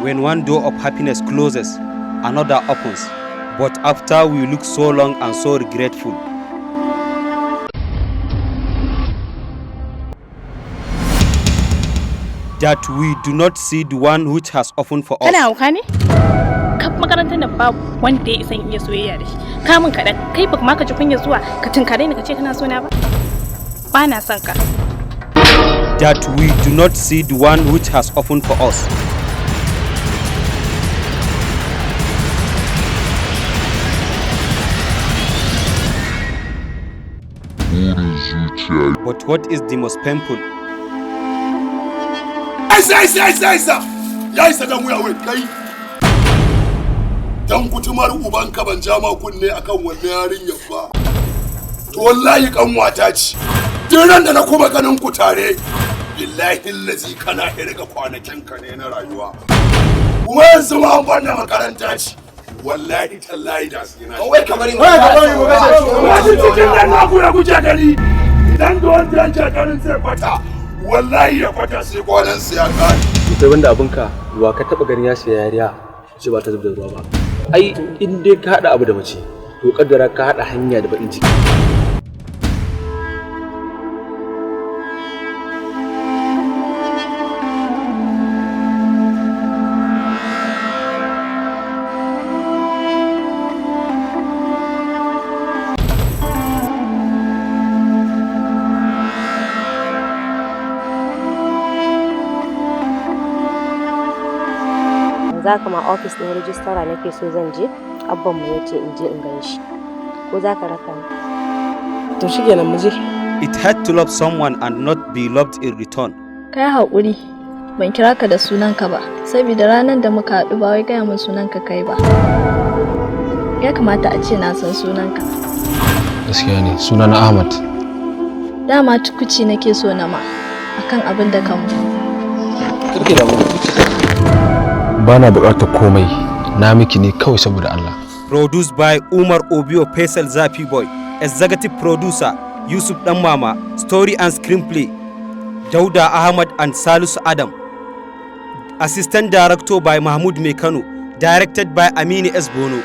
When one door of happiness closes, another opens. But after we look so long and so regretful, that we do not see the one which has opened for us. Kana hauka ne? Kaf makarantar nan babu wanda ya isa in iya soyayya da shi. Ka min kaɗan, kai ba ma ka ji kunya zuwa ka tunkare ni ka ce kana so na ba? Ba na son ka. That we do not see the one which has opened for us. But what is the most painful? Isa, isa, isa, isa, ya isa. Dan wuya wai kai, dan kutumar ubanka, ban ja ma kunne akan wannan yarinyar ba. To wallahi kanwata ce. Duk ran da na kuma ganin ku tare, billahi lazi kana irga kwanakin ka ne na rayuwa. Kuma yanzu ma an banda makaranta ce, wallahi tallahi da su na Wai ka bari mu. Wai ka bari mu kashe. Wasu cikin nan naku da kuke gani, idan da wanda yake ganin zai kwata, wallahi ya kwata, sai kwanan su ya kare. Kai wanda abinka wa ka taba ganin ya siya yariya ce ba ta zub da ruwa ba? Ai in dai ka hada abu da mace, to kaddara ka hada hanya da bakin ciki. Yanzu haka ma ofis ɗin rijistara nake so zan je, abban mu ya ce in je in gan shi. Ko za ka raka ni? To shikenan, mu je. It had to love someone and not be loved in return. Kai haƙuri, ban kira ka da sunanka ba, saboda ranar da muka haɗu ba wai gaya min sunanka kai ba. Ya kamata a ce na san sunanka. Gaskiya ne, suna na Ahmad. Dama tukuci nake so na ma akan abin da ka mu. Karki damu. Ba na buƙatar komai, na miki ne kawai saboda Allah. Produced by Umar Obio Faisal Zafi Boy. Executive producer Yusuf Danmama. Story and screenplay Dauda Ahmad and Salisu Adam. Assistant director by Mahmud Mekano. Directed by Amini S. Bono.